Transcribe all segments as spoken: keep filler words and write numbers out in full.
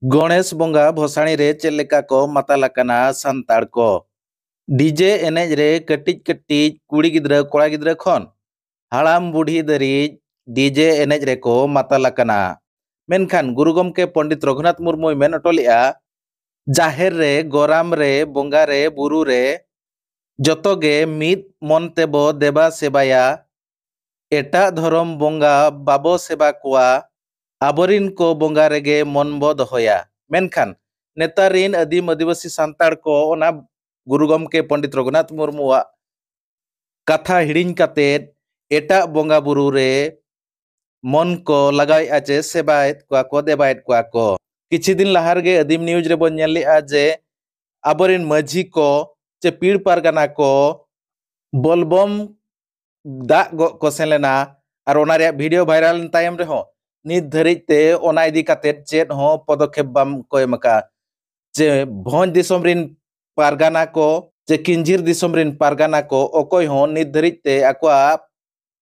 ᱜᱚᱬᱮᱥ ᱵᱚᱸᱜᱟ ᱵᱷᱚᱥᱟᱬᱤ ᱨᱮ ᱪᱮᱫ ᱞᱮᱠᱟ ᱠᱚ ᱢᱟᱛᱟᱞ ᱟᱠᱟᱱᱟ ᱥᱟᱱᱛᱟᱲ ᱠᱚ? ᱰᱤᱡᱮ ᱮᱱᱮᱡ ᱨᱮ ᱠᱟᱹᱴᱤᱡ ᱠᱟᱹᱴᱤᱡ ᱠᱩᱲᱤ ᱜᱤᱫᱽᱨᱟᱹ ᱠᱚᱲᱟ ᱜᱤᱫᱽᱨᱟᱹ ᱠᱷᱚᱱ ᱦᱟᱲᱟᱢ ᱵᱩᱰᱷᱤ ᱫᱷᱟᱹᱨᱤᱡ ᱰᱤᱡᱮ ᱮᱱᱮᱡ ᱨᱮᱠᱚ ᱢᱟᱛᱟᱞ ᱟᱠᱟᱱᱟ᱾ ᱢᱮᱱᱠᱷᱟᱱ ᱜᱩᱨᱩ ᱜᱚᱢᱠᱮ ᱯᱚᱱᱰᱤᱛ ᱨᱚᱜᱷᱩᱱᱟᱛᱷ ᱢᱩᱨᱢᱩᱭ ᱢᱮᱱ ᱦᱚᱴᱚ ᱞᱮᱫᱼᱟ, ᱡᱟᱦᱮᱨ ᱨᱮ, ᱜᱚᱨᱟᱢ ᱨᱮ, ᱵᱚᱸᱜᱟ ᱨᱮ, ᱵᱩᱨᱩ ᱨᱮ, ᱡᱚᱛᱚ ᱜᱮ ᱢᱤᱫ ᱢᱚᱱ ᱛᱮᱵᱚ ᱫᱮᱵᱟ ᱥᱮᱵᱟᱭᱟ᱾ ᱮᱴᱟᱜ ᱫᱷᱚᱨᱚᱢ ᱵᱚᱸᱜᱟ ᱵᱟᱵᱚ ᱥᱮᱵᱟ ᱠᱚᱣᱟ, ᱟᱵᱚᱨᱤᱱ ᱠᱚ ᱵᱚᱸᱜᱟ ᱨᱮᱜᱮ ᱢᱚᱱ ᱵᱚ ᱫᱚᱦᱚᱭᱟ᱾ ᱢᱮᱱᱠᱷᱟᱱ ᱱᱮᱛᱟᱨ ᱨᱤᱱ ᱟᱹᱫᱤᱢ ᱟᱹᱫᱤᱵᱟᱹᱥᱤ ᱥᱟᱱᱛᱟᱲ ᱠᱚ ᱚᱱᱟ ᱜᱩᱨᱩ ᱜᱚᱢᱠᱮ ᱯᱚᱱᱰᱤᱛ ᱨᱚᱜᱷᱩᱱᱟᱛᱷ ᱢᱩᱨᱢᱩᱣᱟᱜ ᱠᱟᱛᱷᱟ ᱦᱤᱲᱤᱧ ᱠᱟᱛᱮᱫ ᱮᱴᱟᱜ ᱵᱚᱸᱜᱟ ᱵᱩᱨᱩ ᱨᱮ ᱢᱚᱱ ᱠᱚ ᱞᱟᱜᱟᱣᱮᱫᱼᱟ ᱪᱮ ᱥᱮᱵᱟᱭᱮᱫ ᱠᱚᱣᱟ ᱠᱚ, ᱫᱮᱵᱟᱭᱮᱫ ᱠᱚᱣᱟ ᱠᱚ᱾ ᱠᱤᱪᱷᱩ ᱫᱤᱱ ᱞᱟᱦᱟ ᱨᱮᱜᱮ ᱟᱹᱫᱤᱢ ᱱᱤᱭᱩᱡᱽ ᱨᱮᱵᱚᱱ ᱧᱮᱞ ᱞᱮᱫᱼᱟ ᱡᱮ ᱟᱵᱚᱨᱮᱱ ᱢᱟᱹᱡᱷᱤ ᱠᱚ ᱪᱮ ᱯᱤᱲ ᱯᱟᱨᱜᱟᱱᱟ ᱠᱚ ᱵᱚᱞᱵᱚᱢ ᱫᱟᱜ ᱜᱚᱜ ᱠᱚ ᱥᱮᱱ ᱞᱮᱱᱟ᱾ ᱟᱨ ᱚᱱᱟ ᱨᱮᱭᱟᱜ ᱵᱷᱤᱰᱤᱭᱳ ᱵᱷᱟᱭᱨᱟᱞ ᱮᱱ ᱛᱟᱭᱚᱢ ᱨᱮᱦᱚᱸ ᱱᱤᱛ ᱫᱷᱟᱹᱨᱤᱡ ᱛᱮ ᱚᱱᱟ ᱤᱫᱤ ᱠᱟᱛᱮᱫ ᱪᱮᱫ ᱦᱚᱸ ᱯᱚᱫᱚᱠᱷᱮᱯ ᱵᱟᱝ ᱠᱚ ᱮᱢ ᱟᱠᱟᱫᱼᱟ᱾ ᱪᱮ ᱵᱷᱚᱸᱡᱽ ᱫᱤᱥᱚᱢ ᱨᱤᱱ ᱯᱟᱨᱜᱟᱱᱟ ᱠᱚ ᱪᱮ ᱠᱤᱧᱡᱷᱤᱨ ᱫᱤᱥᱚᱢ ᱨᱤᱱ ᱯᱟᱨᱜᱟᱱᱟ ᱠᱚ ᱚᱠᱚᱭ ᱦᱚᱸ ᱱᱤᱛ ᱫᱷᱟᱹᱨᱤᱡ ᱛᱮ ᱟᱠᱚᱣᱟᱜ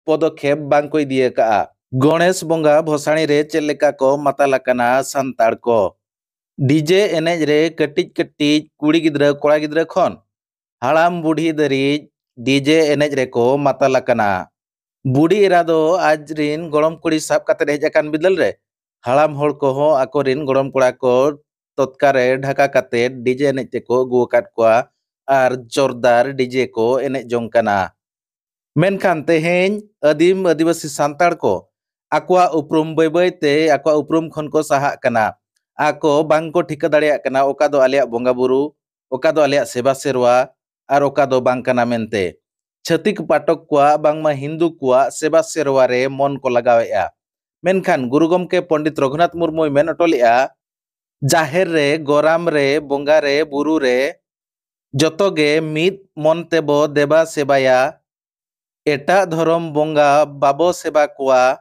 ᱯᱚᱫᱚᱠᱷᱮᱯ ᱵᱟᱝ ᱠᱚ ᱤᱫᱤ ᱟᱠᱟᱫᱼᱟ᱾ ᱜᱚᱬᱮᱥ ᱵᱚᱸᱜᱟ ᱵᱷᱚᱥᱟᱬᱤ ᱨᱮ ᱪᱮᱫ ᱞᱮᱠᱟ ᱠᱚ ᱢᱟᱛᱟᱞ ᱟᱠᱟᱱᱟ ᱥᱟᱱᱛᱟᱲ ᱠᱚ? ᱰᱤᱡᱮ ᱮᱱᱮᱡ ᱨᱮ ᱠᱟᱹᱴᱤᱡ ᱠᱟᱹᱴᱤᱡ ᱠᱩᱲᱤ ᱜᱤᱫᱽᱨᱟᱹ ᱠᱚᱲᱟ ᱜᱤᱫᱽᱨᱟᱹ ᱠᱷᱚᱱ ᱦᱟᱲᱟᱢ ᱵᱩᱰᱷᱤ ᱫᱷᱟᱹᱨᱤᱡ ᱰᱤᱡᱮ ᱮᱱᱮᱡ ᱨᱮᱠᱚ ᱢᱟᱛᱟᱞ ᱟᱠᱟᱱᱟ᱾ ᱵᱩᱰᱷᱤ ᱮᱨᱟ ᱫᱚ ᱟᱡ ᱨᱤᱱ ᱜᱚᱲᱚᱢ ᱠᱩᱲᱤ ᱥᱟᱵ ᱠᱟᱛᱮ ᱦᱮᱡ ᱟᱠᱟᱱ ᱵᱤᱫᱟᱹᱞ ᱨᱮ ᱦᱟᱲᱟᱢ ᱦᱚᱲ ᱠᱚᱦᱚᱸ ᱟᱠᱚᱨᱤᱱ ᱜᱚᱲᱚᱢ ᱠᱚᱲᱟ ᱠᱚ ᱛᱚᱛᱠᱟ ᱨᱮ ᱰᱷᱟᱠᱟ ᱠᱟᱛᱮ ᱰᱤᱡᱮ ᱮᱱᱮᱡ ᱛᱮᱠᱚ ᱟᱹᱜᱩ ᱟᱠᱟᱫ ᱠᱚᱣᱟ ᱟᱨ ᱡᱳᱨᱫᱟᱨ ᱰᱤᱡᱮ ᱠᱚ ᱮᱱᱮᱡ ᱡᱚᱝ ᱠᱟᱱᱟ᱾ ᱢᱮᱱᱠᱷᱟᱱ ᱛᱮᱦᱮᱧ ᱟᱹᱫᱤᱢ ᱟᱹᱫᱤᱵᱟᱹᱥᱤ ᱥᱟᱱᱛᱟᱲ ᱠᱚ ᱟᱠᱚᱣᱟᱜ ᱩᱯᱨᱩᱢ ᱵᱟᱹᱭ ᱵᱟᱹᱭ ᱛᱮ ᱟᱠᱚᱣᱟᱜ ᱩᱯᱨᱩᱢ ᱠᱷᱚᱱ ᱠᱚ ᱥᱟᱦᱟᱜ ᱠᱟᱱᱟ᱾ ᱟᱠᱚ ᱵᱟᱝ ᱠᱚ ᱴᱷᱤᱠᱟᱹ ᱫᱟᱲᱮᱭᱟᱜ ᱠᱟᱱᱟ ᱚᱠᱟ ᱫᱚ ᱟᱞᱮᱭᱟᱜ ᱵᱚᱸᱜᱟ ᱵᱩᱨᱩ, ᱚᱠᱟ ᱫᱚ ᱟᱞᱮᱭᱟᱜ ᱥᱮᱵᱟ ᱥᱮᱨᱣᱟ, ᱟᱨ ᱚᱠᱟ ᱫᱚ ᱵᱟᱝ ᱠᱟᱱᱟ ᱢᱮᱱᱛᱮ᱾ ᱪᱷᱟᱹᱛᱤᱠ ᱯᱟᱴᱚᱠ ᱠᱚᱣᱟᱜ ᱵᱟᱝᱢᱟ ᱦᱤᱱᱫᱩ ᱠᱚᱣᱟᱜ ᱥᱮᱵᱟ ᱥᱮᱨᱣᱟ ᱨᱮ ᱢᱚᱱ ᱠᱚ ᱞᱟᱜᱟᱣᱮᱫᱼᱟ᱾ ᱢᱮᱱᱠᱷᱟᱱ ᱜᱩᱨᱩ ᱜᱚᱢᱠᱮ ᱯᱚᱱᱰᱤᱛ ᱨᱚᱜᱷᱩᱱᱟᱛᱷ ᱢᱩᱨᱢᱩᱭ ᱢᱮᱱ ᱦᱚᱴᱚ ᱞᱮᱫᱼᱟ, ᱡᱟᱦᱮᱨ ᱨᱮ, ᱜᱚᱨᱟᱢ ᱨᱮ, ᱵᱚᱸᱜᱟ ᱨᱮ, ᱵᱩᱨᱩ ᱨᱮ, ᱡᱚᱛᱚ ᱜᱮ ᱢᱤᱫ ᱢᱚᱱ ᱛᱮᱵᱚ ᱫᱮᱵᱟ ᱥᱮᱵᱟᱭᱟ᱾ ᱮᱴᱟᱜ ᱫᱷᱚᱨᱚᱢ ᱵᱚᱸᱜᱟ ᱵᱟᱵᱚ ᱥᱮᱵᱟ ᱠᱚᱣᱟ,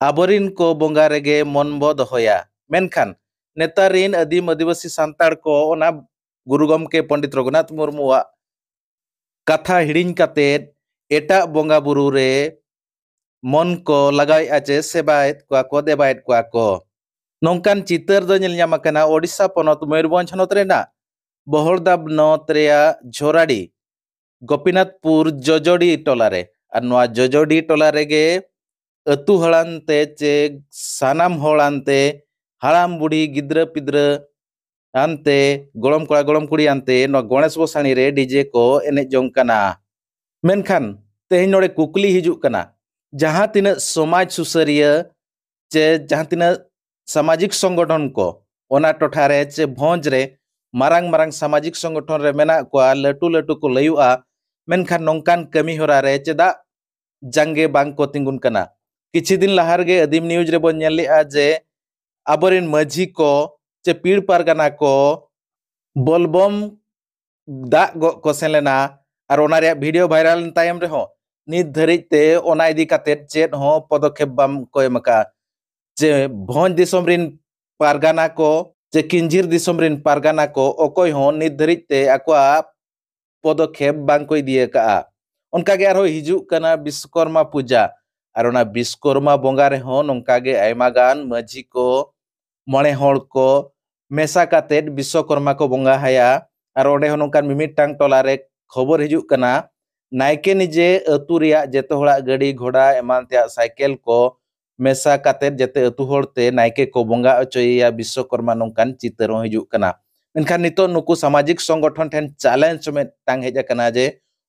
ᱟᱵᱚᱨᱤᱱ ᱠᱚ ᱵᱚᱸᱜᱟ ᱨᱮᱜᱮ ᱢᱚᱱ ᱵᱚ ᱫᱚᱦᱚᱭᱟ᱾ ᱢᱮᱱᱠᱷᱟᱱ ᱱᱮᱛᱟᱨ ᱨᱤᱱ ᱟᱹᱫᱤᱢ ᱟᱹᱫᱤᱵᱟᱹᱥᱤ ᱥᱟᱱᱛᱟᱲ ᱠᱚ ᱚᱱᱟ ᱜᱩᱨᱩ ᱜᱚᱢᱠᱮ ᱯᱚᱱᱰᱤᱛ ᱨᱚᱜᱷᱩᱱᱟᱛᱷ ᱢᱩᱨᱢᱩᱣᱟᱜ ᱠᱟᱛᱷᱟ ᱦᱤᱲᱤᱧ ᱠᱟᱛᱮᱫ ᱮᱴᱟᱜ ᱵᱚᱸᱜᱟ ᱵᱩᱨᱩ ᱨᱮ ᱢᱚᱱ ᱠᱚ ᱞᱟᱜᱟᱣᱮᱫᱼᱟ ᱪᱮ ᱥᱮᱵᱟᱭᱮᱫ ᱠᱚᱣᱟ ᱠᱚ, ᱫᱮᱵᱟᱭᱮᱫ ᱠᱚᱣᱟ ᱠᱚ᱾ ᱱᱚᱝᱠᱟᱱ ᱪᱤᱛᱟᱹᱨ ᱫᱚ ᱧᱮᱞ ᱧᱟᱢ ᱟᱠᱟᱱᱟ ᱳᱰᱤᱥᱟ ᱯᱚᱱᱚᱛ ᱢᱚᱭᱩᱨᱵᱷᱚᱸᱡᱽ ᱦᱚᱱᱚᱛ ᱨᱮᱱᱟᱜ ᱵᱚᱦᱚᱲᱫᱟ ᱵᱞᱚᱠ ᱨᱮᱭᱟᱜ ᱡᱷᱚᱨᱟᱰᱤ ᱜᱳᱯᱤᱱᱟᱛᱷᱯᱩᱨ ᱡᱚᱡᱚᱰᱤ ᱴᱚᱞᱟ ᱨᱮ᱾ ᱟᱨ ᱱᱚᱣᱟ ᱡᱚᱡᱚᱰᱤ ᱴᱚᱞᱟ ᱨᱮᱜᱮ ᱟᱹᱛᱩ ᱦᱚᱲ ᱟᱱᱛᱮ ᱪᱮ ᱥᱟᱱᱟᱢ ᱦᱚᱲ ᱟᱱᱛᱮ, ᱦᱟᱲᱟᱢ ᱵᱩᱲᱦᱤ, ᱜᱤᱫᱽᱨᱟᱹ ᱯᱤᱫᱽᱨᱟᱹ ᱟᱱᱛᱮ, ᱜᱚᱲᱚᱢ ᱠᱚᱲᱟ ᱜᱚᱲᱚᱢ ᱠᱩᱲᱤ ᱟᱱᱛᱮ ᱱᱚᱣᱟ ᱜᱚᱬᱮᱥ ᱜᱚᱥᱟᱬᱤ ᱨᱮ ᱰᱤᱡᱮ ᱠᱚ ᱮᱱᱮᱡ ᱡᱚᱝ ᱠᱟᱱᱟ᱾ ᱢᱮᱱᱠᱷᱟᱱ ᱛᱮᱦᱮᱧ ᱱᱚᱰᱮ ᱠᱩᱠᱞᱤ ᱦᱤᱡᱩᱜ ᱠᱟᱱᱟ, ᱡᱟᱦᱟᱸ ᱛᱤᱱᱟᱹᱜ ᱥᱚᱢᱟᱡᱽ ᱥᱩᱥᱟᱹᱨᱤᱭᱟᱹ ᱪᱮ ᱡᱟᱦᱟᱸ ᱛᱤᱱᱟᱹᱜ ᱥᱟᱢᱟᱡᱤᱠ ᱥᱚᱝᱜᱚᱴᱷᱚᱱ ᱠᱚ ᱚᱱᱟ ᱴᱚᱴᱷᱟ ᱨᱮ ᱪᱮ ᱵᱷᱚᱸᱡᱽ ᱨᱮ ᱢᱟᱨᱟᱝ ᱢᱟᱨᱟᱝ ᱥᱟᱢᱟᱡᱤᱠ ᱥᱚᱝᱜᱚᱴᱷᱚᱱ ᱨᱮ ᱢᱮᱱᱟᱜ ᱠᱚᱣᱟ, ᱞᱟᱹᱴᱩ ᱞᱟᱹᱴᱩ ᱠᱚ ᱞᱟᱹᱭᱩᱜᱼᱟ, ᱢᱮᱱᱠᱷᱟᱱ ᱱᱚᱝᱠᱟᱱ ᱠᱟᱹᱢᱤ ᱦᱚᱨᱟ ᱨᱮ ᱪᱮᱫᱟᱜ ᱡᱟᱸᱜᱮ ᱵᱟᱝ ᱠᱚ ᱛᱤᱸᱜᱩᱱ ᱠᱟᱱᱟ? ᱠᱤᱪᱷᱩ ᱫᱤᱱ ᱞᱟᱦᱟ ᱨᱮᱜᱮ ᱟᱹᱫᱤᱢ ᱱᱤᱭᱩᱡᱽ ᱨᱮᱵᱚᱱ ᱧᱮᱞ ᱞᱮᱜᱼᱟ ᱡᱮ ᱟᱵᱚᱨᱮᱱ ᱢᱟᱹᱡᱷᱤ ᱠᱚ ᱪᱮ ᱯᱤᱲ ᱯᱟᱨᱜᱟᱱᱟ ᱠᱚ ᱵᱚᱞᱵᱚᱢ ᱫᱟᱜ ᱜᱚᱜ ᱠᱚ ᱥᱮᱱ ᱞᱮᱱᱟ᱾ ᱟᱨ ᱚᱱᱟ ᱨᱮᱭᱟᱜ ᱵᱷᱤᱰᱤᱭᱳ ᱵᱷᱟᱭᱨᱟᱞ ᱮᱱ ᱛᱟᱭᱚᱢ ᱨᱮᱦᱚᱸ ᱱᱤᱛ ᱫᱷᱟᱹᱨᱤᱡ ᱛᱮ ᱚᱱᱟ ᱤᱫᱤ ᱠᱟᱛᱮᱫ ᱪᱮᱫ ᱦᱚᱸ ᱯᱚᱫᱚᱠᱷᱮᱯ ᱵᱟᱝ ᱠᱚ ᱮᱢ ᱟᱠᱟᱫᱼᱟ᱾ ᱡᱮ ᱵᱷᱚᱸᱡᱽ ᱫᱤᱥᱚᱢ ᱨᱤᱱ ᱯᱟᱨᱜᱟᱱᱟ ᱠᱚ ᱪᱮ ᱠᱤᱧᱡᱷᱤᱨ ᱫᱤᱥᱚᱢ ᱨᱤᱱ ᱯᱟᱨᱜᱟᱱᱟ ᱠᱚ ᱚᱠᱚᱭ ᱦᱚᱸ ᱱᱤᱛ ᱫᱷᱟᱹᱨᱤᱡ ᱛᱮ ᱟᱠᱚᱣᱟᱜ ᱯᱚᱫᱚᱠᱷᱮᱯ ᱵᱟᱝ ᱠᱚ ᱤᱫᱤ ᱟᱠᱟᱫᱼᱟ᱾ ᱚᱱᱠᱟ ᱜᱮ ᱟᱨᱦᱚᱸ ᱦᱤᱡᱩᱜ ᱠᱟᱱᱟ ᱵᱤᱥᱥᱚᱠᱚᱨᱢᱟ ᱯᱩᱡᱟ, ᱟᱨ ᱚᱱᱟ ᱵᱤᱥᱥᱚᱠᱚᱨᱢᱟ ᱵᱚᱸᱜᱟ ᱨᱮᱦᱚᱸ ᱱᱚᱝᱠᱟ ᱜᱮ ᱟᱭᱢᱟ ᱜᱟᱱ ᱢᱟᱹᱡᱷᱤ ᱠᱚ, ᱢᱚᱬᱮ ᱦᱚᱲ ᱠᱚ ᱢᱮᱥᱟ ᱠᱟᱛᱮᱫ ᱵᱤᱥᱥᱚᱠᱚᱨᱢᱟ ᱠᱚ ᱵᱚᱸᱜᱟ ᱟᱭᱟ᱾ ᱟᱨ ᱚᱸᱰᱮ ᱦᱚᱸ ᱱᱚᱝᱠᱟᱱ ᱢᱤᱢᱤᱫᱴᱟᱝ ᱴᱚᱞᱟ ᱨᱮ ᱠᱷᱚᱵᱚᱨ ᱦᱤᱡᱩᱜ ᱠᱟᱱᱟ, ᱱᱟᱭᱠᱮ ᱱᱤᱡᱮ ᱟᱹᱛᱩ ᱨᱮᱭᱟᱜ ᱡᱮᱛᱮ ᱦᱚᱲᱟᱜ ᱜᱟᱹᱰᱤ ᱜᱷᱚᱲᱟ ᱮᱢᱟᱱ ᱛᱮᱭᱟᱜ ᱥᱟᱭᱠᱮᱞ ᱠᱚ ᱢᱮᱥᱟ ᱠᱟᱛᱮᱫ ᱡᱟᱛᱮ ᱟᱹᱛᱩ ᱦᱚᱲ ᱛᱮ ᱱᱟᱭᱠᱮ ᱠᱚ ᱵᱚᱸᱜᱟ ᱚᱪᱚᱭᱮᱭᱟ ᱵᱤᱥᱥᱚᱠᱚᱨᱢᱟ, ᱱᱚᱝᱠᱟᱱ ᱪᱤᱛᱟᱹᱨ ᱦᱚᱸ ᱦᱤᱡᱩᱜ ᱠᱟᱱᱟ᱾ ᱢᱮᱱᱠᱷᱟᱱ ᱱᱤᱛᱚᱜ ᱱᱩᱠᱩ ᱥᱟᱢᱟᱡᱤᱠ ᱥᱚᱝᱜᱚᱴᱷᱚᱱ ᱴᱷᱮᱱ ᱪᱮᱞᱮᱧᱡᱽ ᱢᱤᱫᱴᱟᱝ ᱦᱮᱡ ᱟᱠᱟᱱᱟ ᱡᱮ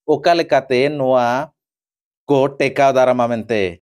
ᱚᱠᱟ ᱞᱮᱠᱟᱛᱮ ᱱᱚᱣᱟ ᱠᱚ ᱴᱮᱠᱟᱣ ᱫᱟᱨᱟᱢᱟ ᱢᱮᱱᱛᱮ᱾